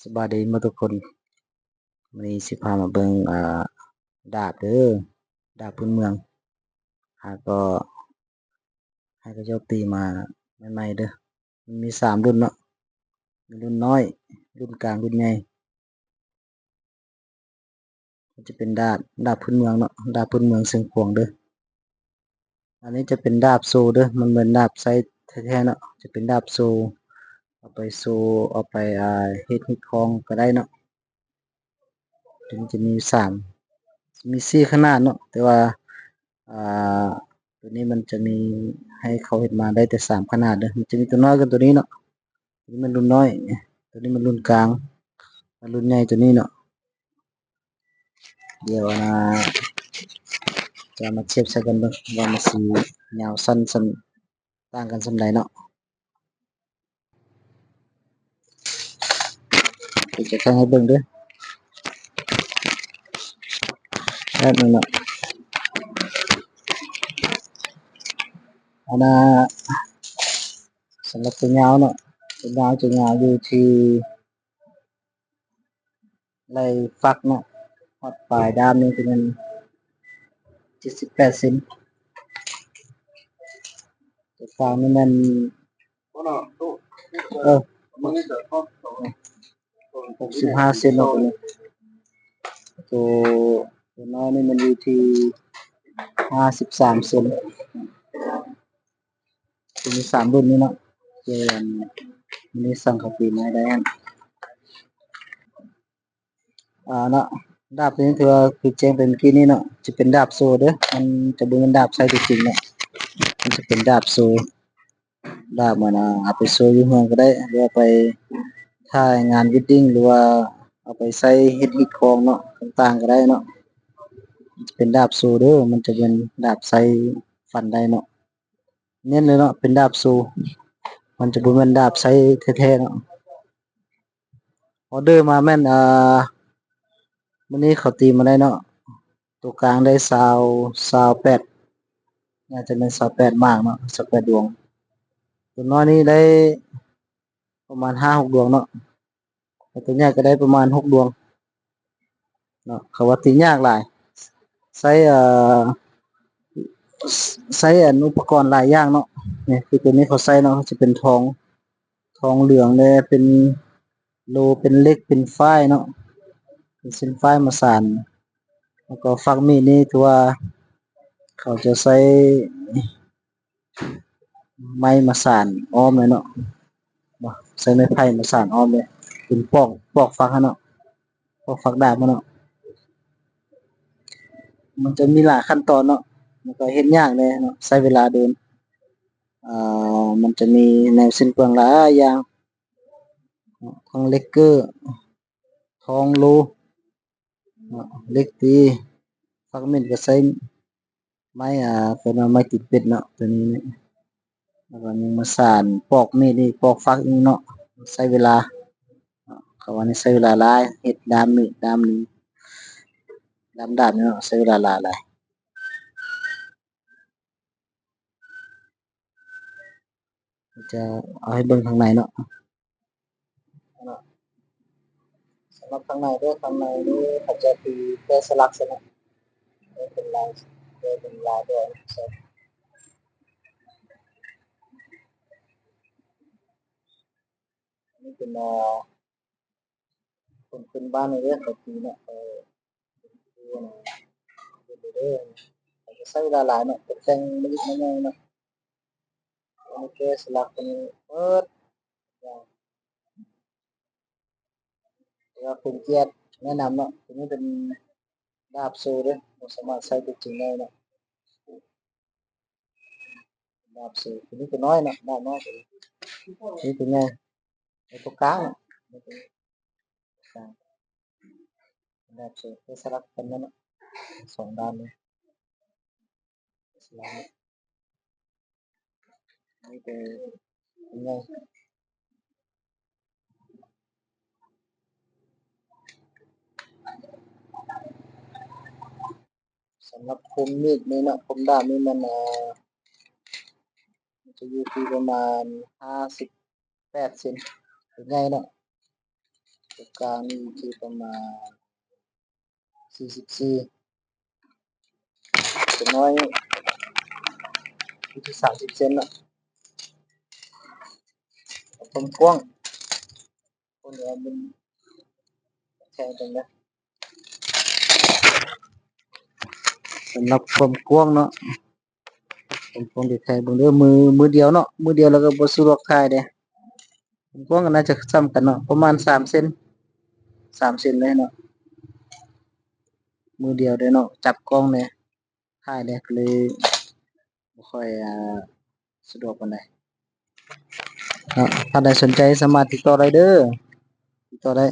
ສະບາຍດີໝົດທຸກຄົນ. ມື້ນີ້ຊິພາມາເບິ່ງ ອ່າ ດາບເດີ ດາບພື້ນເມືອງ. ຫາກໍໃຫ້ເຂົາເຈົ້າຕີມາໃໝ່ໆເດີ. ມັນມີສາມລຸ້ນເນາະ ມີລຸ້ນນ້ອຍ ລຸ້ນກາງ ລຸ້ນໃຫຍ່. ມັນຈະເປັນດາບ ດາບພື້ນເມືອງເນາະ ດາບພື້ນເມືອງຊຽງຂວາງເດີ. ອັນນີ້ຈະເປັນດາບໂຊເດີ ມັນແມ່ນດາບໃຊ້ແທ້ໆເນາະ ຈະເປັນດາບໂຊ ເອົາໄປໂຊ ເອົາໄປ ອ່າ ເຮັດຮີດຄອງກໍໄດ້ເນາະ. ໂຕນີ້ຈະມີສາມ ມີສີ່ຂະໜາດເນາະ ແຕ່ວ່າ ອ່າ ໂຕນີ້ມັນຈະມີໃຫ້ເຂົາເຮັດມາໄດ້ແຕ່ສາມຂະໜາດເດີ. ມັນຈະມີໂຕນ້ອຍກວ່າໂຕນີ້ເນາະ ໂຕນີ້ແມ່ນລຸ້ນນ້ອຍ ໂຕນີ້ແມ່ນລຸ້ນກາງ ແລະ ລຸ້ນໃຫຍ່ໂຕນີ້ເນາະ. ດຽວ ອັນນ່າ ຈະມາທຽບໃສ່ກັນເບິ່ງວ່າມັນຊິຍາວສັ້ນສ່ຳ ຕ່າງກັນສ່ຳໃດເນາະ. ດຽວຈະແຂ່ງໃຫ້ເບິ່ງເດີ ແບບນີ້ເນາະ. ອັນນ່າ ສຳລັບຕົວຍາວເນາະ ຕົວຍາວຈະຍາວຢູ່ທີ່ ໄລ່ຝັກເນາະ ຮອດປາຍດ້າມນີ້ຈະແມ່ນເຈັດສິບແປດເຊັນ ຕົວກາງນີ້ແມ່ນ ເອີ ຫົກສິບຫ້າເຊັນເນາະ ຕົວນີ້ ຕົວ ຕົວນ້ອຍນີ້ມັນຢູ່ທີ່ຫ້າສິບສາມເຊັນ. ຈະມີສາມລຸ້ນນີ້ເນາະ ເຈົ້າ ອັນ ມີສັ່ງເຂົ້າຕີມາໃຫ້ໄດ້ຫັ້ນ ອ່າ ເນາະ. ດາບໂຕນີ້ຖືວ່າຄືແຈ້ງໄປເມື່ອກີ້ນີ້ເນາະ ຈະເປັນດາບໂຊເດີ ມັນຈະບໍ່ແມ່ນດາບໃຊ້ຕົວຈິງເນາະ ມັນຈະເປັນດາບໂຊ ດາບ ອັນນ່າ ເອົາໄປໂຊຢູ່ເຮືອນກໍໄດ້ ຫຼືວ່າໄປຖ່າຍງານເວດດິ້ງ ຫຼືວ່າເອົາໄປໃຊ້ເຮັດຮີດຄອງເນາະ ຕ່າງໆກໍໄດ້ເນາະ. ຈະເປັນດາບໂຊເດີ ມັນຈະແມ່ນດາບໃຊ້ຟັນໄດ້ເນາະ. ເນັ້ນເລີຍເນາະ ເປັນດາບໂຊ ມັນຈະບໍ່ແມ່ນດາບໃຊ້ແທ້ໆເນາະ. ອໍເດີມາແມ່ນ ອ່າ ມື້ນີ້ເຂົາຕີມາໄດ້ເນາະ ຕົວກາງໄດ້ຊາວ ຊາວແປດ ໜ້າຈະແມ່ນຊາວແປດໝາກເນາະ ຊາວແປດດວງ. ຕົວນ້ອຍນີ້ໄດ້ປະມານຫ້າຫົກດວງເນາະ. ແລ້ວຕົວໃຫຍ່ກໍໄດ້ປະມານຫົກດວງເນາະ. ເຂົາວ່າຕີຍາກຫຼາຍ ໃຊ້ ເອີ ໃຊ້ອັນອຸປະກອນຫຼາຍຢ່າງເນາະ. ນີ້ຄືຕົວນີ້ເຂົາໃຊ້ເນາະ ຈະເປັນທອງ ທອງເຫຼືອງແດ່ ເປັນໂລ ເປັນເຫຼັກ ເປັນຝ້າຍເນາະ ເປັນເສັ້ນຝ້າຍມາສານ. ແລ້ວກໍຝັກມີດນີ້ຖືວ່າເຂົາຈະໃຊ້ ໄມ້ມາສານອ້ອມເລີຍເນາະ ໃຊ້ໄມ້ໄຜ່ມາສານອ້ອມເລີຍ ເປັນປອກ ປອກຝັກຫັ້ນເນາະ ປອກຝັກດາບຫັ້ນເນາະ. ມັນຈະມີຫຼາຍຂັ້ນຕອນເນາະ ມັນກໍເຮັດຍາກແດ່ເນາະ ໃຊ້ເວລາດົນ. ອ່າ ມັນຈະມີແນວສິ້ນເປືອງຫຼາຍຢ່າງ ທັງເຫຼັກເກີ ທອງໂລ ເນາະ ເຫຼັກຕີ ຝັກມີດກໍໃຊ້ໄມ້ ອ່າ ເອີ້ນວ່າໄມ້ຕີນເປັດເນາະ ຕົວນີ້. ແລ້ວກໍຍັງມາສານ ປອກມີດອີກ ປອກຝັກອີກເນາະ ໃຊ້ເວລາເນາະ. ເຂົາວ່ານີ້ໃຊ້ເວລາຫຼາຍ ເຮັດດ້າມມີດ ດ້າມນີ້ ດ້າມດາບນີ້ເນາະ ໃຊ້ເວລາຫຼາຍໆ. ຈະເອົາໃຫ້ເບິ່ງຂ້າງໃນເນາະ. ສຳລັບຂ້າງໃນເດີ ຂ້າງໃນນີ້ເຂົາຈະຕີແກະສະຫຼັກໃສ່ເນາະ ເປັນລາຍ ເປັນລາຍແບບນີ້ ອັນນີ້ເປັນ ອ່າ ຄົນພື້ນບ້ານເດີ ເຂົາຕີເນາະ ເອີ ເປັນເດີ ເຂົາຈະໃຊ້ເວລາຫຼາຍເນາະ ຕົກແຕ່ງມາເລັກມາໃຫຍ່ເນາະ. ອັນນີ້ແກະສະຫຼັກ ອັນນີ້ເປີດ ແຕ່ວ່າເປັນກຽດແນະນຳເນາະ ຕົວນີ້ເປັນດາບໂຊເດ້ ບໍ່ສາມາດໃຊ້ຕົວຈິງໄດ້ເນາະ. ດາບໂຊ ຕົວນີ້ຕົວນ້ອຍເນາະ ດາບນ້ອຍ ຕົວນີ້ຕົວໃຫຍ່ ໃນຕົວກາງເນາະ ດາບໂຊ ໄດ້ສະຫຼັກກັນແມ່ນເນາະ ສອງດ້ານເລີຍ ສະຫຼັກ ນີ້ແຕ່ໃຫຍ່. ສຳລັບຄົມມີດນີ້ເນາະ ຄົມດ້າມນີ້ມັນ ເອີ ມັນຈະຢູ່ທີ່ປະມານຫ້າສິບແປດເຊັນ ຕົວໃຫຍ່ເນາະ. ຕົວກາງນີ້ຢູ່ທີ່ປະມານສີ່ສິບສີ່ ຕົວນ້ອຍຢູ່ທີ່ສາມສິບເຊັນເນາະ. ຄວາມກວ້າງ ຄົນເຮົາມັນແທງກັນນະ ສຳລັບຄວາມກວ້າງເນາະ. ເປັນຂອງທີ່ແທ້ເບິ່ງເດີ ມື ມືດຽວເນາະ ມືດຽວແລ້ວກໍບໍ່ສະດວກຖ່າຍເດ້. ຄວາມກວ້າງກໍໜ້າຈະສ່ຳກັນເນາະ ປະມານສາມເຊັນ ສາມເຊັນເລີຍເນາະ ມືດຽວເດ້ເນາະ ຈັບກ້ອງແດ່ ຖ່າຍແດ່ ກໍເລີຍບໍ່ຄ່ອຍ ອ່າ ສະດວກປານໃດເນາະ. ທ່ານໃດສົນໃຈສາມາດຕິດຕໍ່ໄດ້ເດີ ຕິດຕໍ່ໄດ້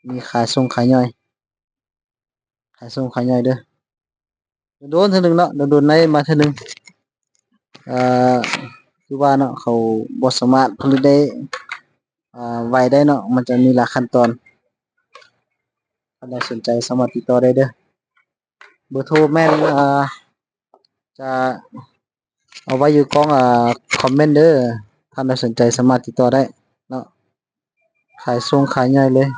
ມີຂາຍສົ່ງຂາຍຍ່ອຍ ຂາຍສົ່ງຂາຍຍ່ອຍເດີ. ໂດນໆເທື່ອໜຶ່ງເນາະ ໂດນໆໄດ້ມາເທື່ອໜຶ່ງ. ເອີ ຄືວ່າເນາະ ເຂົາບໍ່ສາມາດຜະລິດໄດ້ ອ່າ ໄວໄດ້ເນາະ ມັນຈະມີຫຼາຍຂັ້ນຕອນ. ທ່ານໃດສົນໃຈສາມາດຕິດຕໍ່ໄດ້ເດີ ເບີໂທແມ່ນ ອ່າ ຈະເອົາໄວ້ຢູ່ກ້ອງ ອ່າ ຄອມເມັນເດີ. ທ່ານໃດສົນໃຈສາມາດຕິດຕໍ່ໄດ້ເນາະ ຂາຍສົ່ງຂາຍຍ່ອຍເລີຍ.